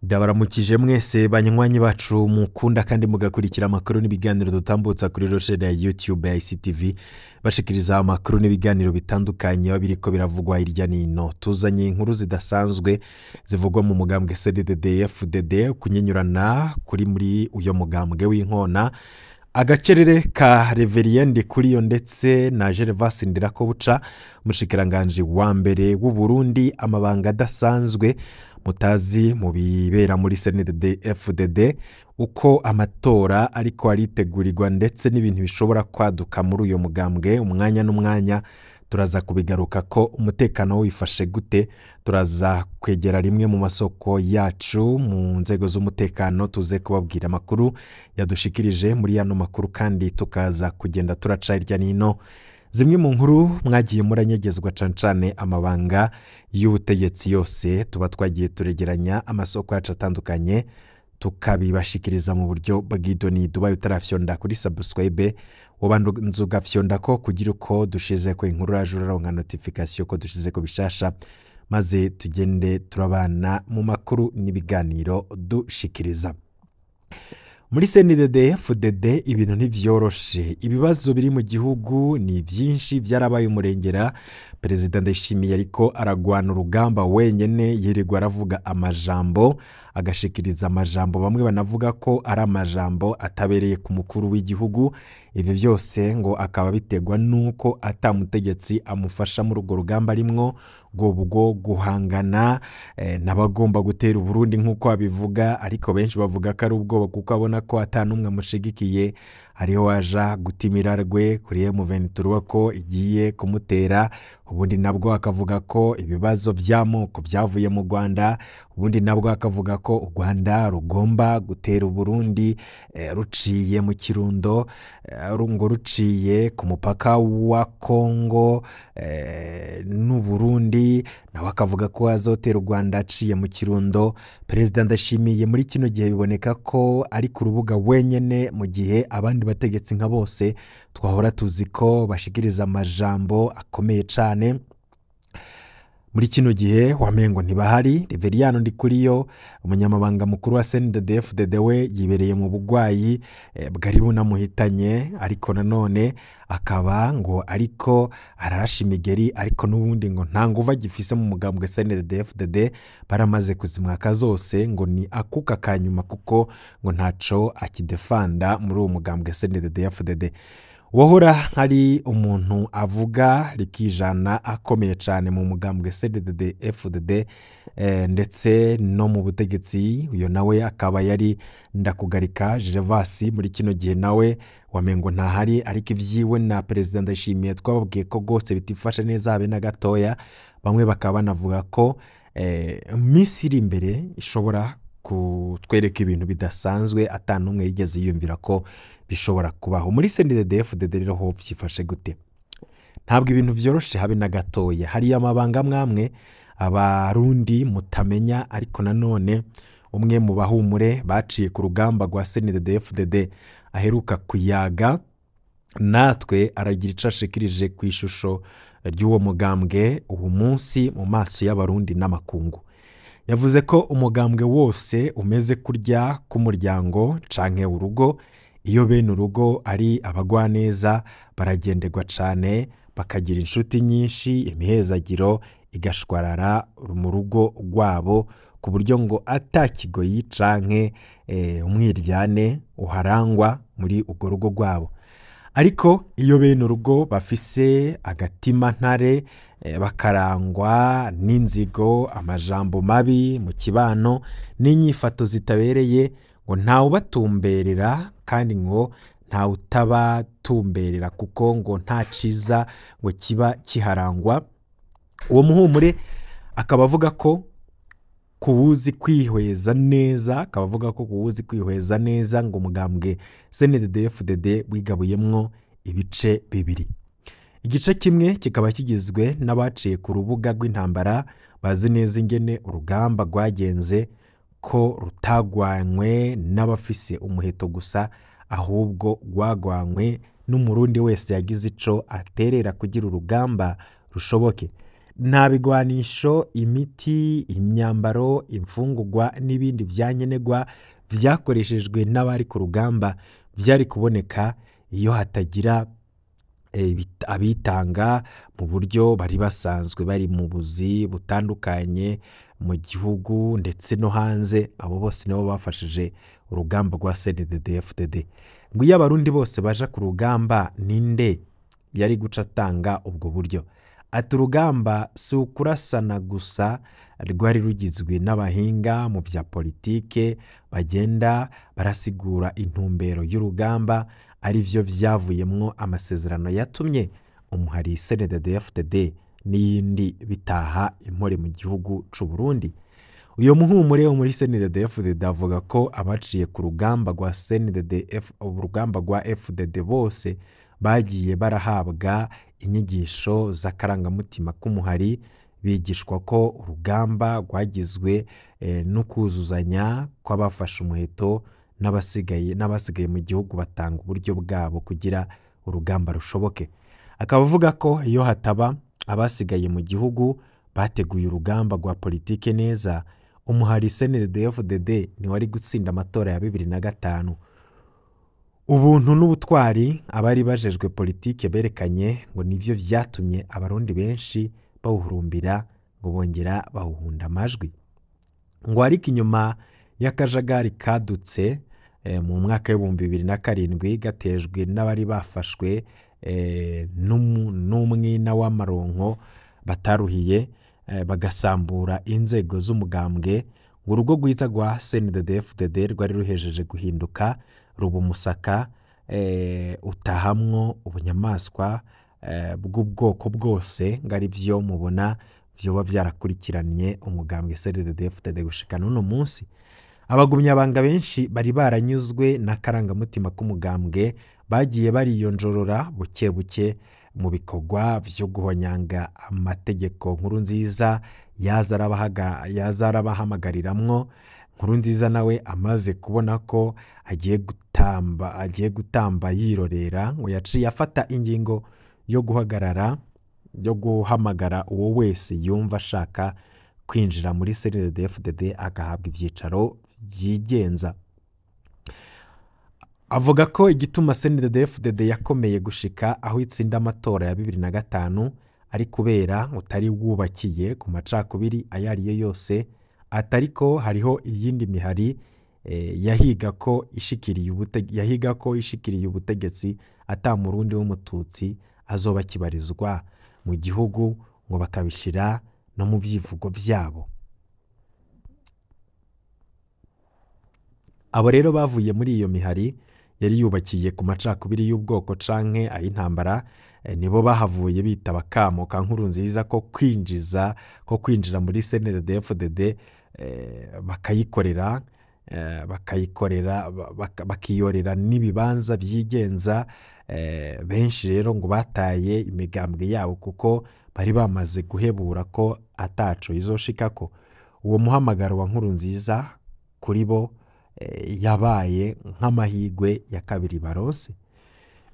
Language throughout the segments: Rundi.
Ndabaramukije mwese banywanyi bacu mukunda kandi mugakurikira amakuru n'ibiganiro dutambutsa kuri roshene ya YouTube ya ICTV, bashikiriza amakuru n'ibiganiro bitandukanye babiriko biravugwa hirya nino. Tuzanye inkuru zidasanzwe zivugwa mu mugambwe CNDD FDD, kunyenyurana kuri muri uyo mugambwe w'inkona, agacerere ka Reverien Ndikuriyo ndetse na Gervas Ndirakobuca, umushikiranganji wa mbere w'u Burundi, amabanga adasanzwe mutazi mu bibera muri CNDD FDD, uko amatora ariko aritegurirwa ndetse n'ibintu bishobora kwaduka muri uyo mugambwe umwanya n'umwanya. Turaza kubigaruka ko umutekano wifashe gute, turaza kwegera rimwe mu masoko yacu mu nzego z'umutekano tuze kubabwira amakuru yadushikirije muri yano makuru, kandi tukaza kugenda turaca hirya nino zimwe mu nkuru mwagiye muranyegezwa cane cane amabanga y'ubutegetsi yose tuba twagiye turegeranya amasoko yacu atandukanye tukabibashikiriza mu buryo bw'idoni. Dubaye utarafyonda kuri subscribe, wabanza ugafyonda ko kugira uko dushize ko inkuru raje uraronka notification ko dushize ko bishasha, maze tugende turabana mu makuru n'ibiganiro dushikiriza. Muri CNDD FDD ibintu ntivyoroshe, ibibazo biri mu gihugu ni byinshi byarabaye umurengera. Perezida Ndayishimiye ariko aragwana urugamba wenyene, yirirwa aravuga amajambo, agashikiriza amajambo bamwe banavuga ko ari amajambo atabereye ku mukuru w'igihugu. Ibi byose ngo akaba bitegwa nuko atamutegetsi amufasha muri urwo rugamba arimwo bwo guhangana n'abagomba gutera Uburundi nk'uko abivuga, ariko benshi bavuga ko ari ubwoba kuko abona ko atanumwe amushigikiye. Hariho waja gutimira rwe kuri M23 ko igiye kumutera, ubundi nabwo akavuga ko ibibazo by'amoko byavuye mu Rwanda, ubundi nabwo akavuga ko u Rwanda rugomba gutera Uburundi ruciye mu Kirundo, ngo ruciye ku mupaka wa Kongo n'u Burundi, nawe akavuga ko azotera u Rwanda aciye mu Kirundo. Perezida Ndashimiye muri kino gihe biboneka ko ari ku rubuga wenyene, mu gihe abandi bategetsi nka bose twahora tuzi ko bashikiriza amajambo akomeye cane, muri kino gihe wamengo ntibahari. Reverien Ndikuriyo, umunyamabanga mukuru wa CNDD FDD, we yibereye mu bugwayi bwari bunamuhitanye, ariko nanone akaba ngo ariko ararasha imigeri, ariko n'ubundi ngo nta nguvu agifise mu mugambwe CNDD FDD, baramaze kuzimwaka zose, ngo ni akuka kanyuma kuko ngo ntaco akidefanda muri uwo mugambwe CNDD FDD. Wahora hari umuntu avuga rikijana akomeye cyane mu mugambwe CNDD FDD ndetse no mu butegetsi, uyo nawe akaba yari Ndakugarika Gervas. Muri kino gihe nawe wamengo ntahari, ariko ivyiwe na Perezida Ndayishimiye twababwiye ko gose bitifashe neza habe na gatoya. Bamwe bakaba banavuga ko minsi iri imbere ishobora kutwereka ibintu bidasanzwe atanumwe yigeze yiyumvira ko bishobora kubaho. Muri CNDD FDD rero ho vyifashe gute? Ntabwo ibintu vyoroshe habe na gatoya. Hari amabanga mwamwe abarundi mutamenya, ariko nanone umwe mu bahumure baciye ku rugamba rwa CNDD FDD aheruka kuyaga natwe aragira ico ashikirije ku ishusho ry'uwo mugambwe ubu munsi mu maso y'abarundi n'amakungu. Yavuze ko umugambwe wose umeze kurya k'umuryango canke urugo, iyo bene urugo ari abagwaneza baragenderwa cane, bakagira inshuti nyinshi, imihezagiro igashwarara mu rugo rwabo, ku buryo ngo atakigoyi canke umwiryane uharangwa muri urwo rugo rwabo. Ariko iyo bene urugo bafise agatima ntare, bakarangwa n'inzigo, amajambo mabi mu kibano n'inyifato zitabereye, ngo ntawe ubatumberera kandi ngo ntawe utabatumberera kuko ngo nta ciza ngo kiba kiharangwa. Uwo muhumure akaba avuga ko kuwuzi kwihweza neza, akaba avuga ko kuwuzi kwihweza neza ngo umugambwe CNDD FDD wigabuyemwo ibice bibiri. Igice kimwe kikaba kigizwe n'abaciye ku rubuga rw'intambara, bazi neza ingene urugamba rwagenze, ko rutagwanywe n'abafise umuheto gusa, ahubwo rwagwanywe n'umurundi wese yagize ico aterera kugira urugamba rushoboke. Nta bigwanisho, imiti, imyambaro, imfungurwa n'ibindi vyankenerwa vyakoreshejwe n'abari ku rugamba vyari kuboneka iyo hatagira abitanga mu buryo bari basanzwe bari mu buzi butandukanye mu gihugu ndetse no hanze. Abo bose nibo bafashije urugamba rwa CNDD-FDD. Ngo iyo abarundi bose baja ku rugamba, ninde yari guca atanga ubwo buryo? Ati urugamba si ukurasana gusa, rwari rugizwe n'abahinga mu vya politike bagenda barasigura intumbero y'urugamba, arivyo vyavuyemwo amasezerano yatumye umuhari CNDD-FDD n'iyindi bitaha impore mu gihugu c'u Burundi. Uyo muhumure wo muri CNDD-FDD avuga ko abaciye ku rugamba rwa CNDD-F, urugamba rwa FDD bose bagiye barahabwa inyigisho z'akarangamutima k'umuhari, bigishwa ko urugamba rwagizwe no kuzuzanya kw'abafashe umuheto n'abasigaye mu gihugu batanga uburyo bwabo kugira urugamba rushoboke. Akaba avuga ko iyo hataba abasigaye mu gihugu bateguye urugamba rwa politike neza, umuhari CNDD-FDD ntiwari gutsinda amatora ya 2005. Ubuntu n'ubutwari abari bajejwe politike berekanye ngo nivyo vyatumye abarundi benshi bawuhurumbira, ngo bongera bawuhunda amajwi. Ngo ariko inyuma y'akajagari kadutse mu mwaka w'2007 gatejwe n'abari bafashwe n'umwina w'amaronko bataruhiye, bagasambura inzego z'umugambwe, ngo urugo rwiza rwa CNDD-FDD rwari ruhejeje guhinduka ruba umusaka utahamwo ubunyamaswa bw'ubwoko bwose, ngo ari vyo mubona vyoba vyarakurikiranye umugambwe CNDD-FDD gushika n'uno munsi. Abagumyabanga benshi bari baranyuzwe n'akarangamutima k'umugambwe bagiye bariyonjorora buke buke mu bikorwa vyo guhonyanga amategeko Nkurunziza yaza arabahamagariramwo. Nkurunziza nawe amaze kubona ko agiye gutamba yirorera, ngo yaciye afata ingingo yo guhagarara, yo guhamagara uwo wese yumva ashaka kwinjira muri CNDD-FDD agahabwa ivyicaro vyigenza. Avuga ko igituma CNDD-FDD yakomeye gushika aho itsinda amatora ya 2005 ari kubera utari wubakiye ku macakubiri ayo ariyo yose, atariko hariho iyindi mihari yahiga ko ishikiriye ubutegetsi ata murundi w'umututsi azoba akibarizwa mu gihugu, ngo bakabishira no mu vyivugo vyabo. Abo rero bavuye muri iyo mihari yari yubakiye ku macakubiri y'ubwoko canke ay'intambara, nibo bahavuye bitaba akamo ka Nkurunziza ko kwinjira muri CNDD-FDD, bakayikorera, bakiyorera n'ibibanza vyigenza. Benshi rero ngo bataye imigambwe yabo kuko bari bamaze guhebura ko ataco izoshikako. Uwo muhamagaro wa Nkurunziza kuri bo yabaye nk'amahigwe ya kabiri baronse.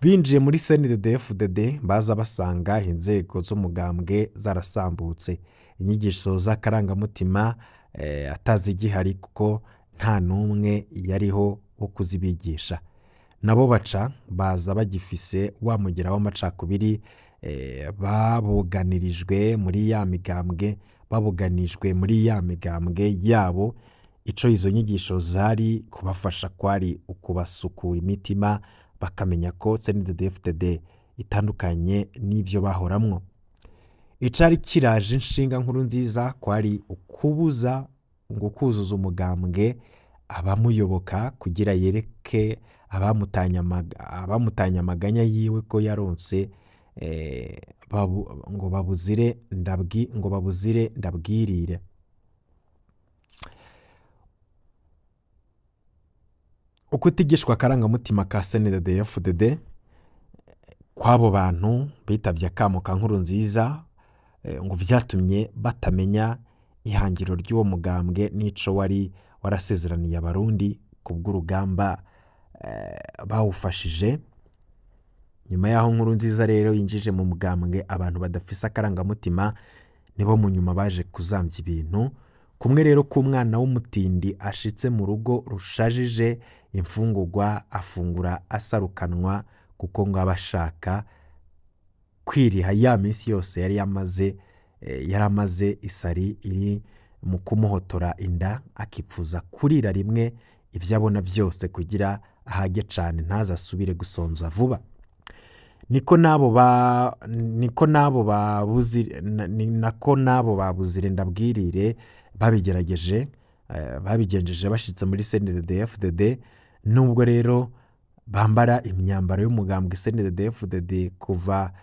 Binjiye muri CNDD-FDD baza basanga inzego z'umugambwe zarasambutse, inyigisho z'akarangamutima atazigihari kuko nta n'umwe yariho wo kuzibigisha. Nabo baca baza bagifise wa mugera w'amacakubiri, babuganirijwe muri ya migambwe, babuganijwe muri ya migambwe yabo. Ico izo nyigisho zari kubafasha kwari ukubasukura imitima, bakamenya ko CNDD-FDD itandukanye n'ivyo bahoramwo. Icari kiraje inshinga Nkurunziza kwari ukubuza ngo kuzuza umugambwe abamuyoboka kugira yereke abamutanya amaganya yiwe ko yaronse, ngo babuzire ndabwi, ngo babuzire ndabwirire. Ukutigishwa akarangamutima ka CNDD-FDD kw'abo bantu bitavye akamo ka Nkurunziza, ngo vyatumye batamenya ihangiro ry'uwo mugambwe n'ico wari warasezeraniye abarundi kubw'urugamba bawufashije. Nyuma yaho Nkurunziza rero yinjije mu mugambwe abantu badafise akarangamutima, Nibo mu nyuma baje kuzamvya ibintu. Kumwe rero k'umwana w'umutindi ashitse mu rugo rushajije imfungurwa, afungura asarukanwa, kuko ngo aba ashaka kwiriha ya minsi yose yari yamaze, yaramaze isari iri mu kumuhotora inda, akipfuza kurira rimwe ivyo abona vyose kugira ahage cane ntazasubire gusonza vuba. Niko nabo ba niko nabo babuzi ni nako nabo babuzire ndabwirire babigerageje, babigenjeje bashitse muri CNDD-FDD. Nubwo rero bambara imyambaro y'umugambwe CNDD-FDD kuva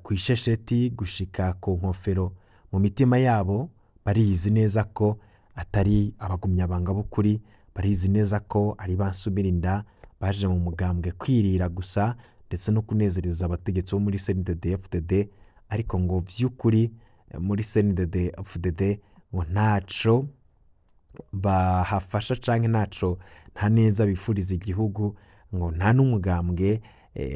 ku ishesheti gushika ku nkofero, mu mitima yabo barizi neza ko atari abagumyabanga b'ukuri, barizi neza ko ari bansubira inda baje mu mugambwe kwirira gusa ndetse no kunezereza abategetsi bo muri CNDD-FDD. Ariko ngo vy'ukuri muri CNDD-FDD ngo ntaco bahafasha canke ntaco, nta neza bifuriza igihugu, ngo nta n'umugambwe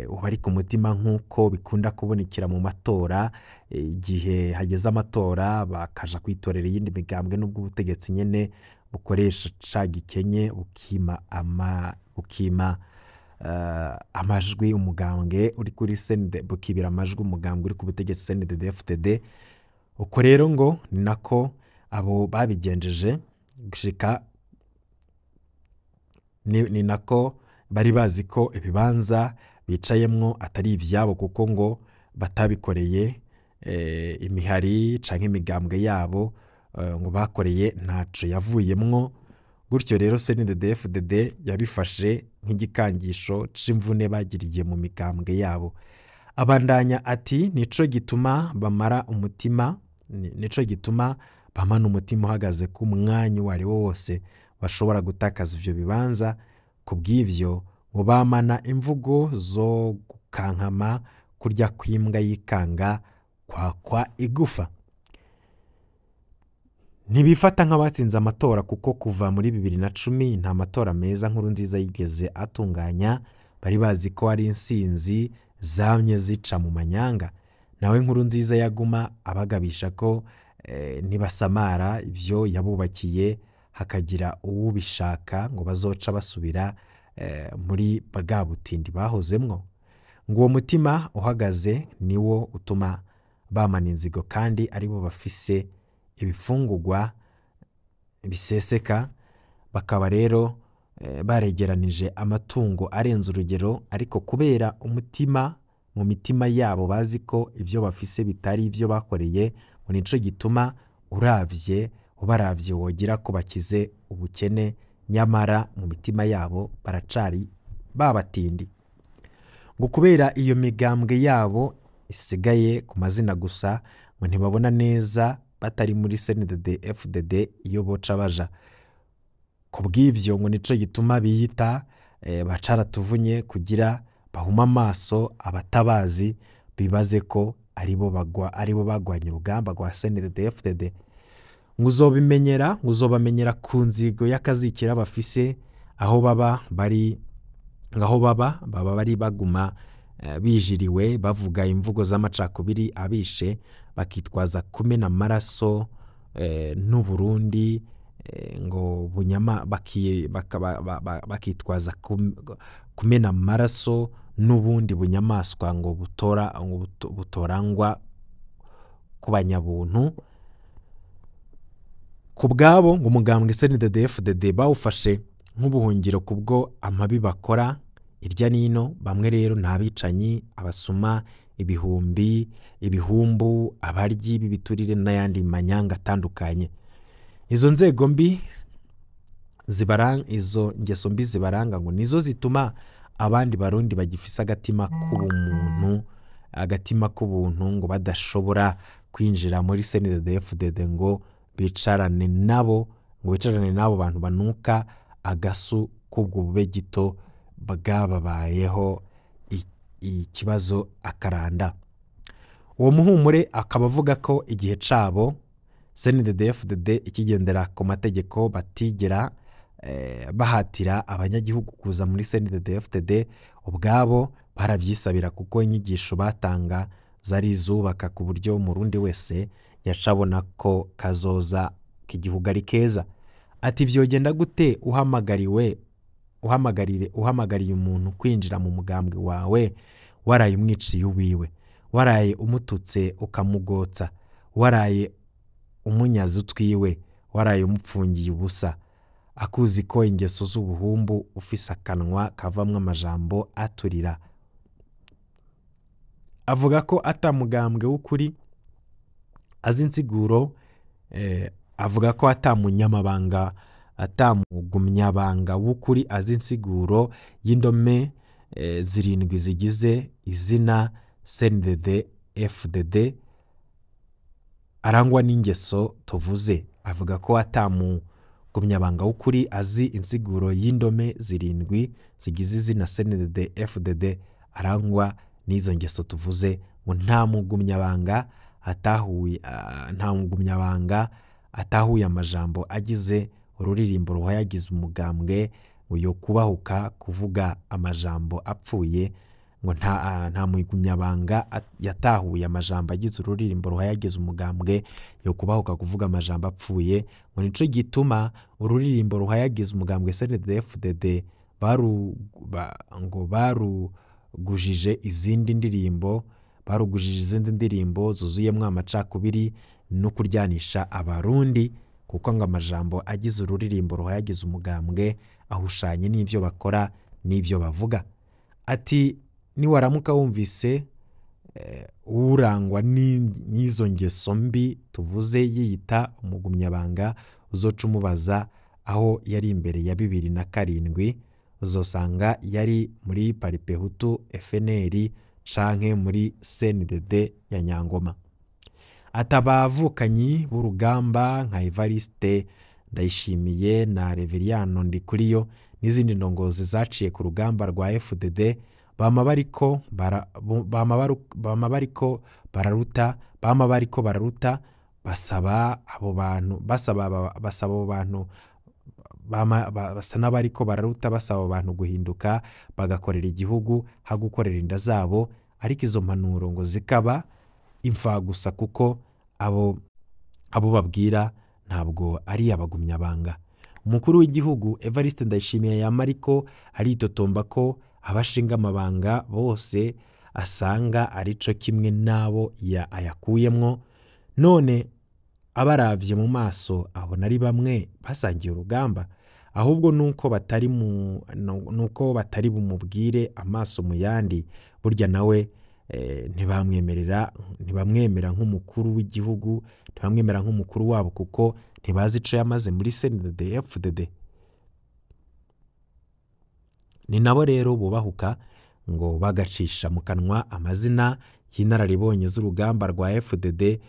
ubari ku mutima nk'uko bikunda kubonekera mu matora. Igihe hageze amatora bakaja kwitorera iyindi migambwe, nubwo ubutegetsi nyene bukoresha ca gikenye bukima bukima amajwi umugambwe uri kuri CND, bukibira amajwi umugambwe uri ku butegetsi CNDD-FDD. Uko rero ngo ni nako abo babigenjeje gushika ni nako bari bazi ko ibibanza bicayemwo atari ivyabo, kuko ngo batabikoreye imihari canke imigambwe yabo, ngo bakoreye ntaco yavuyemwo. Gutyo rero CNDD-FDD yabifashe nk'igikangisho c'imvune bagiriye mu migambwe yabo. Abandanya ati nico gituma bamara umutima, nico gituma bamana umutima uhagaze ku mwanya uwo ari wo wose bashobora gutakaza ivyo bibanza. Kubw'ivyo ngo bamana imvugo zo gukankama, kurya kw'imbwa yikanga kwakwa igufa. Ntibifata nk'abatsinze amatora, kuko kuva muri 2010 nta matora meza Nkurunziza yigeze atunganya. Bari bazi ko ari insinzi zamye zica mu manyanga. Nawe Nkurunziza yaguma abagabisha ko nibasamara ivyo yabubakiye hakagira uwubishaka ngo bazoca basubira muri bwa butindi bahozemwo. Ngo uwo mutima uhagaze niwo utuma bamana inzigo, kandi aribo bafise ibifungurwa biseseka. Bakaba rero baregeranije amatungo arenze urugero, ariko kubera umutima mu mitima yabo bazi ko ivyo bafise bitari ivyo bakoreye, ngo nico gituma uravye ubaravye wogira ko bakize ubukene, nyamara mu mitima yabo baracari babatindi. Ngo kubera iyo migambwe yabo isigaye ku mazina gusa, ngo ntibabona neza batari muri CNDD-FDD iyo boca baja. Kubw'ivyo ngo nico gituma biyita bacaratuvunye, kugira bahuma amaso abatabazi bibaze ko aribo bagwa, aribo bagwanye urugamba rwa CNDD-FDD. Ngo uzobimenyera, ngo uzobamenyera ku nzigo y'akazikira bafise, aho baba bari, aho baba baba bari baguma bijiriwe bavuga imvugo z'amacakubiri abishe, bakitwaza kumena amaraso n'Uburundi, ngo bunyama bakitwaza kumena amaraso n'ubundi bunyamaswa ngo butora, ngo butorangwa ku banyabuntu. Ku bwabo ngo umugambwe CNDD-FDD bawufashe nk'ubuhungiro kubwo amabi bakora irya nino. Bamwe rero ni abicanyi, abasuma, ibihumbi, ibihumbu, abaryi b'ibiturire n'ayandi manyanga atandukanye. Izo nzego mbi zibaranga, izo ngeso mbi zibaranga ngo nizo zituma abandi barundi bagifise agatima k'ubumuntu, agatima k'ubuntu ngo badashobora kwinjira muri CNDD-FDD ngo bicarane nabo, ngo bicarane n'abo bantu banuka agasu k'ubwo bube gito bwababayeho ikibazo akaranda. Uwo muhumure akaba avuga ko igihe cabo CNDD-FDD ikigendera ku mategeko batigera bahatira abanyagihugu kuza muri CNDD-FDD, ubwabo baravyisabira, kuko inyigisho batanga zari zubaka ku buryo umurundi wese yacabona ko kazoza k'igihugu ari keza. Ati vyogenda gute uhamagariwe uhamagariye umuntu kwinjira mu mugambwe wawe waraye umwiciye uwiwe, waraye umututse ukamugotsa, waraye umunyazi utwiwe, waraye umupfungiye ubusa, akuzi ko ingeso z'ubuhumbu ufise akanwa kavamwo amajambo aturira. Avuga ko atamugambwe w'ukuri azi insiguro, avuga ko atamunyamabanga atamugumyabanga w'ukuri azi insiguro y'indome 7 zigize izina CNDD FDD arangwa n'ingeso tuvuze. Avuga ko atamugumyabanga w'ukuri azi insiguro y'indome 7 zigize izina CNDD FDD arangwa n'izo ngeso tuvuze, ngo nta mugumyabanga atahuye, nta mugumyabanga atahuye amajambo agize ururirimbo ruhayagize umugambwe ngo yo kubahuka kuvuga amajambo apfuye, ngo nta mugumyabanga yatahuye amajambo agize ururirimbo ruhayagize umugambwe yo kubahuka kuvuga amajambo apfuye, ngo nico gituma ururirimbo ruhayagize umugambwe CNDD-FDD ngo barugujije izindi ndirimbo, barugujije izindi ndirimbo zuzuyemwo amacakubiri no kuryanisha abarundi, kuko ngo amajambo agize ururirimbo ruhayagize umugambwe ahushanye n'ivyo bakora n'ivyo bavuga. Ati niwaramuka wumvise urangwa n'izo ngeso mbi tuvuze yiyita umugumyabanga, uzoca umubaza aho yari imbere ya 2007, uzosanga yari muri Paripehutu FNL canke muri CNDD ya Nyangoma. Atabavukanyi b'urugamba nka Evariste Ndayishimiye na Reveriyano Ndikuriyo n'izindi ndongozi zaciye ku rugamba rwa FDD bama bariko bararuta basaba abo bantu basaba abo bantu basa n'abariko bararuta basaba abantu guhinduka bagakorera igihugu hagukorera inda zabo, ariko izo mpanuro ngo zikaba imfa gusa kuko abo babwira ntabwo ari abagumyabanga. Umukuru w'igihugu Evariste Ndayishimiye yama ariko aritotomba ko abashinga amabanga bose asanga arico kimwe nabo ya ayakuyemwo, none abaravye mu maso abona ari bamwe basangiye urugamba, ahubwo nuko batari nuko batari bumubwire amaso mu yandi, burya nawe ntibamwemera nk'umukuru w'igihugu, ntibamwemera nk'umukuru wabo kuko ntibazi ico yamaze muri CNDD FDD. Ni nabo rero bubahuka ngo bagacisha mu kanwa amazina y'inararibonye z'urugamba rwa FDD,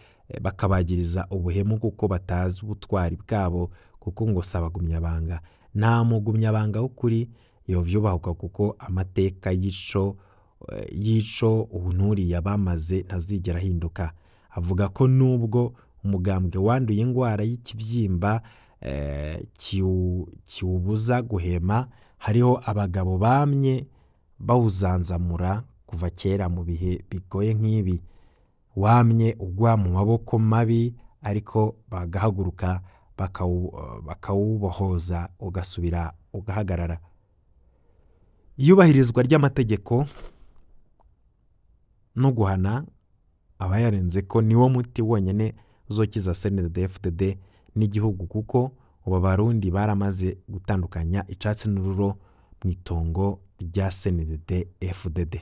bakabagiriza ubuhemu kuko batazi ubutwari bwabo, kuko ngo sabagumyabanga. Nta mugumyabanga w'ukuri yovyubahuka kuko amateka y'ico ubunturi yabamaze ntazigera ahinduka. Avuga ko nubwo umugambwe wanduye ingwara y'ikivyimba kiwubuza guhema, hariho abagabo bamye bawuzanzamura kuva kera mu bihe bigoye nk'ibi, wamye ugwa mu maboko mabi ariko bagahaguruka bakawubohoza ugasubira ugahagarara. Iyubahirizwa ry'amategeko no guhana abayarenze ko niwo muti wonyene uzokiza CNDD-FDD n'igihugu, kuko ubu Abarundi baramaze gutandukanya icatsi n'ururo mw'itongo rya CNDD-FDD.